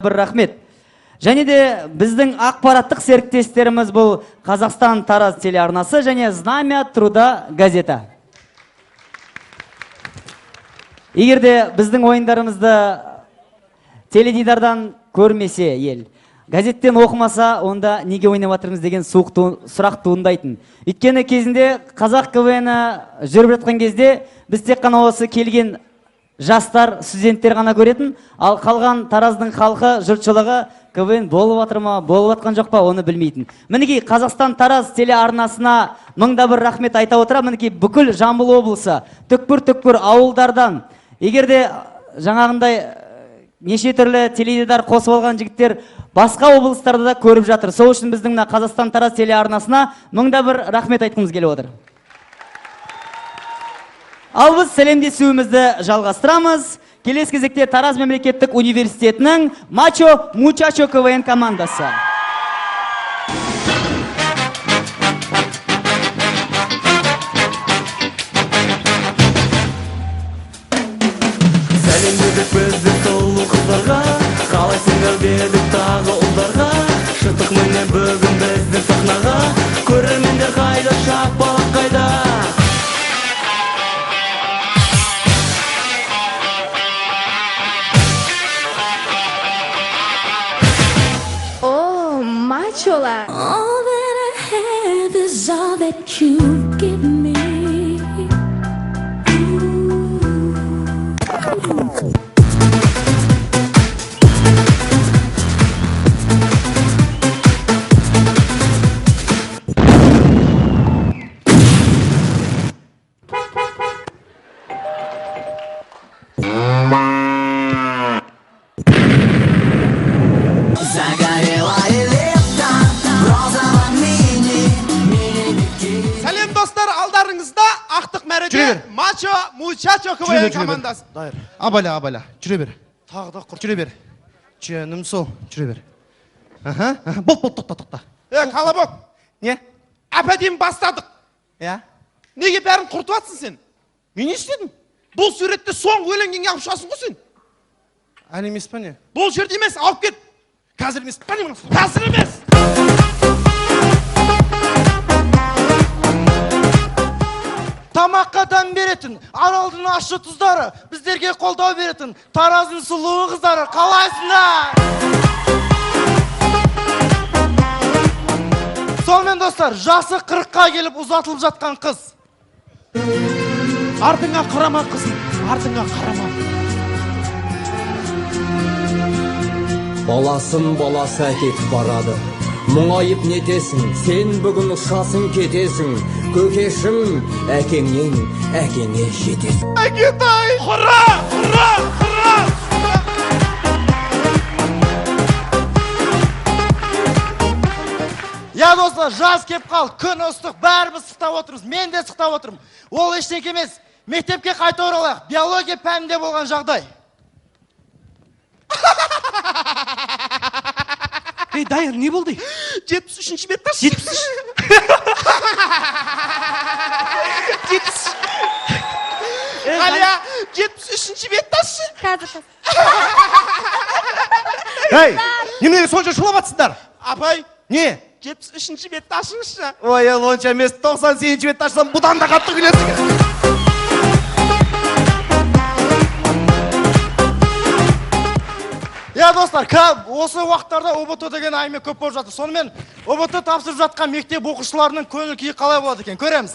Бір рахмет. Және де біздің ақпараттық серіктестеріміз бұл Қазақстан Тараз телеарнасы және Знамя труда газета. Егер де біздің ойындарымызды теледидардан көрмесе ел, газеттен оқымаса, онда неге ойнап жатырмыз деген суық сұрақ туындайтын. Өйткені кезінде Қазақ КВН жүріп жатқан кезде біз тек қана осы келген жастар, студенттер ғана көретін, ал қалған Тараздың халқы, жұртшылығы КВН болып жатыр ма, болып жатқан жоқ па, оны білмейтін. Мінекей, Қазақстан Тараз телеарнасына мыңда бір рахмет айта отыра, мінекей, бүкіл Жамбыл облысы, түкпір-түкпір ауылдардан, егер де жаңағындай неше түрлі теледидар қосып алған жігіттер басқа облыстарда да көріп жатыр. Сол үшін біздің мына Қазақстан Тараз телеарнасына мыңда бір рахмет айтқымыз келіп отыр. Ал біз сәлемдесуімізді жалғастырамыз. Келесі кезекте Тараз мемлекеттік университетінің Мачо Мучачо КВН командасы. Сәлем дедік біздер сұлу қыздарға, қалайсыңдар дедік тағы ұлдарға. Шықтық міне бүгін біздер сахнаға, көрермендер қайда, шапалақ қайда? О, мачола! All that I have is all that you've given me. Сәлем, достар! Алдарыңызда ақтық мәреде Жүре бер. Мачо Мучачо Жүре бер, КВН жүре бер. командасы. Дайыр. Абайла, абайла. Жүре бер. Тағы да құрт. Жүре бер. Жаным сол. Жүре бер. Аха, аха. Бол, бол, тоқта, тоқта. Е, Колобок, Не? әп әдемі бастадық. Я? Неге бәрін құртып жатсың сен? Мен не істедім? Бұл суретті соңғы өлеңнен алып шығасың ғой сен. Әлі емес па не? Бұл жерде емес, алып кет. Қазір емес па не мынасы? Қазір емес. Тамаққа дәм беретін Аралдың ащы тұздары, біздерге қолдау беретін Тараздың сұлу қыздары, қалайсыңдар? Сонымен, достар, жасы 40-қа келіп ұзатылып жатқан қыз. Артыңа қарама, қызым, артыңа қарама. Баласын баласы әкетіп барады. Мұңайып нетесің, сен бүгін ұшасың, кетесің. Көкешім, әкеңнен әкеңе жетесің. Әкетай! Құра, құра, құра! Я, достар, жаз кеп қалды, күн ыстық, бәріміз сықтап отырмыз, мен де сықтап отырмын. Ол ештеңке емес, мектепке қайта оралайық. Биология пәнінде болған жағдай. Ей, Дайыр, не болды? 73-ші бет таш. 73. 73. Ғалия, 73-ші бет тасшы. Қазір, қазір. Ей, неменеге сонша шулап жатсыңдар? Апай, Не? 73-ші бетті ашыңызшы. Ой, ол онша емес, 98-ші бетті ашсам, бұдан да қатты күлесің. Я, достар, осы уақыттарда ҰБТ деген әңгіме көп болып жатыр. Сонымен, ҰБТ тапсырып жатқан мектеп оқушыларының көңіл күйі қалай болады екен, көреміз.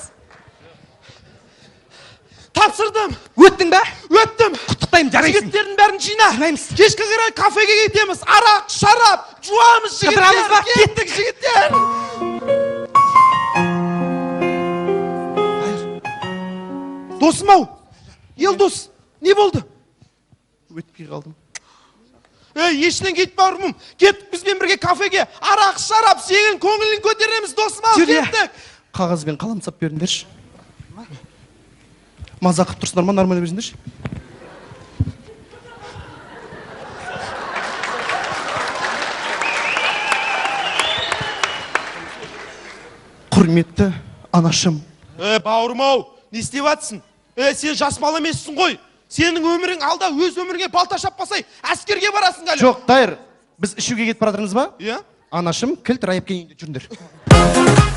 Тапсырдым. Өттің бе? Өттім. Құттықтаймын, жарайсың. Жігіттердің бәрін жина. Жинаймыз. Кешкі қарай кафеге кетеміз. Арақ, шарап, жуамыз, жігіттер. Қыдырамыз ба? Кеттік, жігіттер. Досым ау, Елдос, не болды? Өтпей қалдым. Ей, ештеңе кетпе, бауырым. Кеттік бізбен бірге кафеге. Арақ, шарап, сенің көңілін көтереміз, досым ау, Жүр, иә. кеттік. Қағаз бен қалам тастап беріңдерші. Мазақ қылып тұрсыңдар ма, нормально берсеңдерші. Құрметті анашым. Е, бауырым ау, не істеп жатсың? Е, сен жас бала емессің ғой. Сенің өмірің алда, өз өміріңе балта шаппасай, әскерге барасың әлі. Жоқ, Дайыр, Біз ішуге кетіп бара жатырмыз ба? Иә. Анашым, кілт Райыпке үйінде жүріңдер.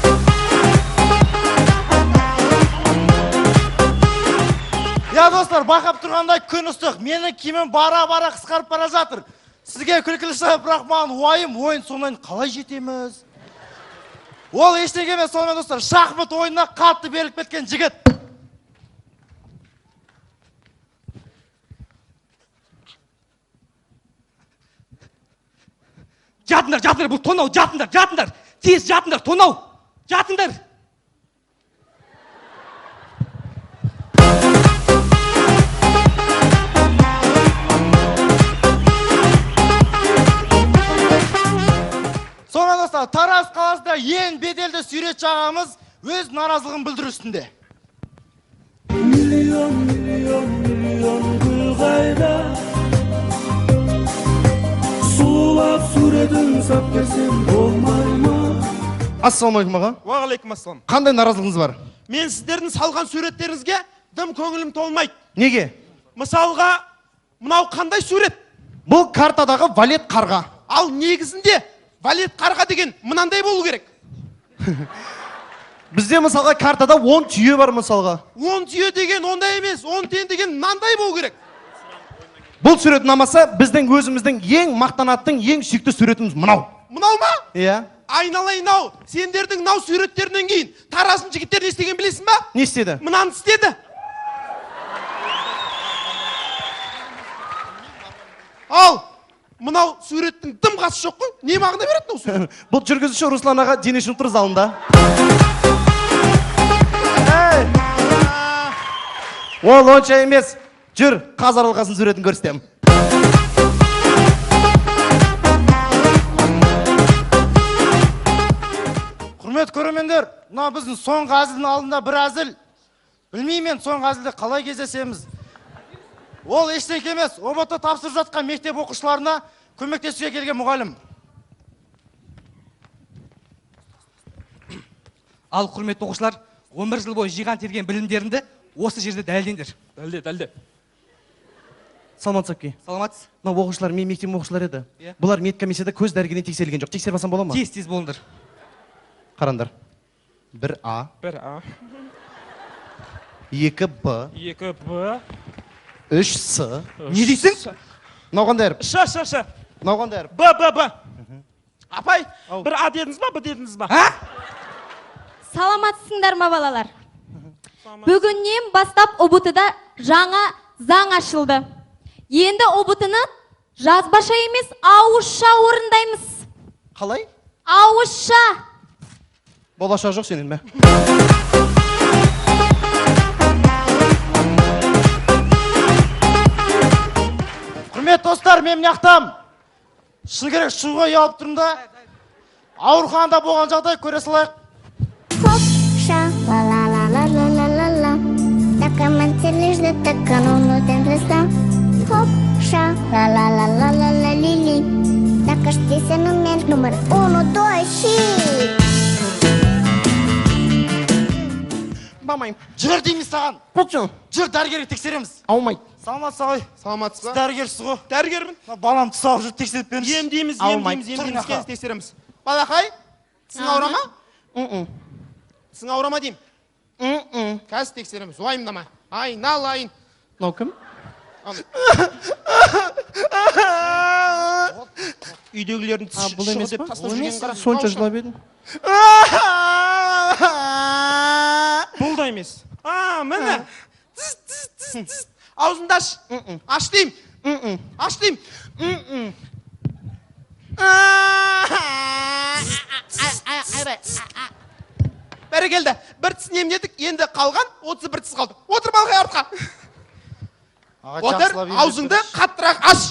Иә, достар, байқап тұрғандай, күн ыстық. Менің киімім бара бара қысқарып бара жатыр. Сізге күлкілі шығар, бірақ маған уайым, ойын соңынан қалай жетеміз? Ол ештеңе емес, сонымен, достар, шахмат ойынына қатты беріліп кеткен жігіт. Жатыңдар, жатыңдар, бұл тонау, жатыңдар, жатыңдар, тез жатыңдар, тонау, жатыңдар. Сонымен, достар, Тараз қаласында ең беделді суретші ағамыз өз наразылығын білдіру үстінде. Миллион, миллион, миллион гүл қайда? Сұлулап суретін сап берсем болмай ма? Ассалаумағалейкум, аға. Уағалейкум ассалам. Қандай наразылығыңыз бар? Мен сіздердің салған суреттеріңізге дым көңілім толмайды. Неге? Мысалға, мынау қандай сурет? Бұл картадағы валет қарға. Ал негізінде валет қарға деген мынандай болу керек. Бізде, мысалға, картада 10 түйе бар, мысалға. 10 түйе деген ондай емес, 10 түйе деген мынандай болу керек. Бұл сурет ұнамаса, біздің өзіміздің ең мақтанатын, ең сүйікті суретіміз мынау. Мынау ма? Иә. Айналайын ау, сендердің мынау суреттерінен кейін Тараздың жігіттері не істеген білесің ба? Не істеді? Мынаны істеді. Ал мынау суреттің дым қасы жоқ қой. Не мағына береді мынау сурет? Бұл жүргізуші Руслан аға дене шынықтыру залында. Ей! Ол онша емес. Жүр, қаз аралқасының суретін көрсетемін. Құрметті көрермендер, мына біздің соңғы әзілдің алдында бір әзіл. Білмеймін мен, соңғы әзілде қалай кездесеміз. Ол ештеңе емес, ҰБТ тапсырып жатқан мектеп оқушыларына көмектесуге келген мұғалім. Ал, құрметті оқушылар, 11 жыл бойы жиған терген білімдеріңді осы жерде дәлелдеңдер. Дәлде, дәлде. Саламатсыз, әпке. Саламатсыз. Мынау оқушылар менің мектебім оқушылары еді. Иә. Бұлар медкомиссияда көз дәрігерінен тексерілген жоқ. Тексеріп алсам бола ма? Тез, тез болыңдар. Қараңдар. 1 А, 1 А, 2 Б, 2 Б, 3 С. Не дейсің? Мынау қандай әріп? Ш, Ш, Ш. Мынау қандай әріп? Б, Б, Б. Апай, бір А дедіңіз ба, Б дедіңіз ба? А? Саламатсыңдар ма, балалар? Бүгіннен бастап ҰБТ-да жаңа заң ашылды. Енді ҰБТ-ны жазбаша емес, ауызша орындаймыз. Қалай? Ауызша. Болашақ жоқ сенен, мә. Құрметті достар, мен мына жақтамын. Шыны керек, шығуға ұялып тұрмын да. Ауруханада болған жағдай көре салайық. Хоп, ша, ла ла ла ла ла ла ла ла. Хоп, ша, ла ла ла ла ла ла ли ли. Номер 1, 2, 3. Бамайым. Жүр дейміз саған. Болды. Жүр, дәрігерге тексереміз. Аумайды. Саламатсыз, ағай. Саламатсыз Сіз ба? дәрігерсіз ғой. Дәрігермін. Мына балам түс алып жүр, тексеріп беріңізші. Емдейміз, Алмайды. емдейміз, Тұр емдейміз, мына. келіңіз, тексереміз. Балақай, тісің ауыра ма? Тісің ауыра ма деймін? Қазір тексереміз, уайымдама. Айналайын. Мынау кім? Үйдегілердің А, тісі бұл емес деп па? тастап жүрген қара. Сонша жылап едің. Бұл да емес. А, міне. Тіс, тіс, тіс, тіс. Аузыңды аш. Аш деймін. Аш деймін. Бәрекелді. Бір тісін емдедік, енді қалған 31 тіс қалды. Отыр, балқай, артқа. Аға, Отыр, жақсылап емдеп аузыңды беріңізші. қаттырақ аш.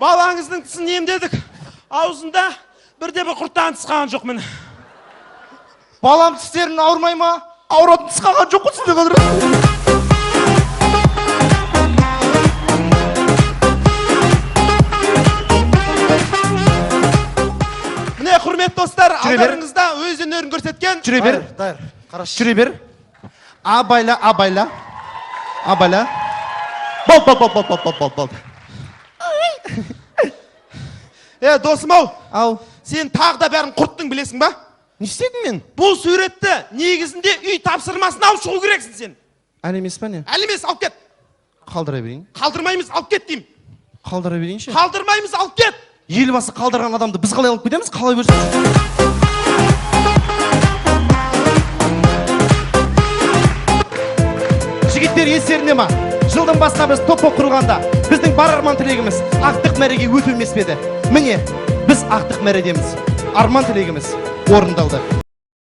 Балаңыздың тісін емдедік. Аузында бірде бір құрттан тіс қалған жоқ, міне. Балам тістерін ауырмай ма? Ауыратын тіс қалған жоқ қой сізде қазір. достар, Жүре бер. алдарыңызда өз өнерін көрсеткен Жүре бер. Дайыр, қарашы. Жүре бер. Абайла, абайла. Абайла. Болды, болды, болды, болды, болды, болды, болды. Е, досым ау, Ау. Сен тағы да бәрін құрттың, білесің ба? Не істедім мен? Бұл суретті негізінде үй тапсырмасын алып шығу керексің сен. Әлі емес па, не? Әлі емес, алып кет. Қалдыра берейін. Қалдырмаймыз, алып кет деймін. Қалдыра берейінші. Қалдырмаймыз, алып кет. Елбасы қалдырған адамды біз қалай алып кетеміз? Қалай берсін? Жігіттер, естерінде ма? Жылдың басында біз топ болып құрылғанда біздің бар арман тілегіміз ақтық мәреге өту емес пе еді? Міне, біз ақтық мәредеміз. Арман тілегіміз орындалды.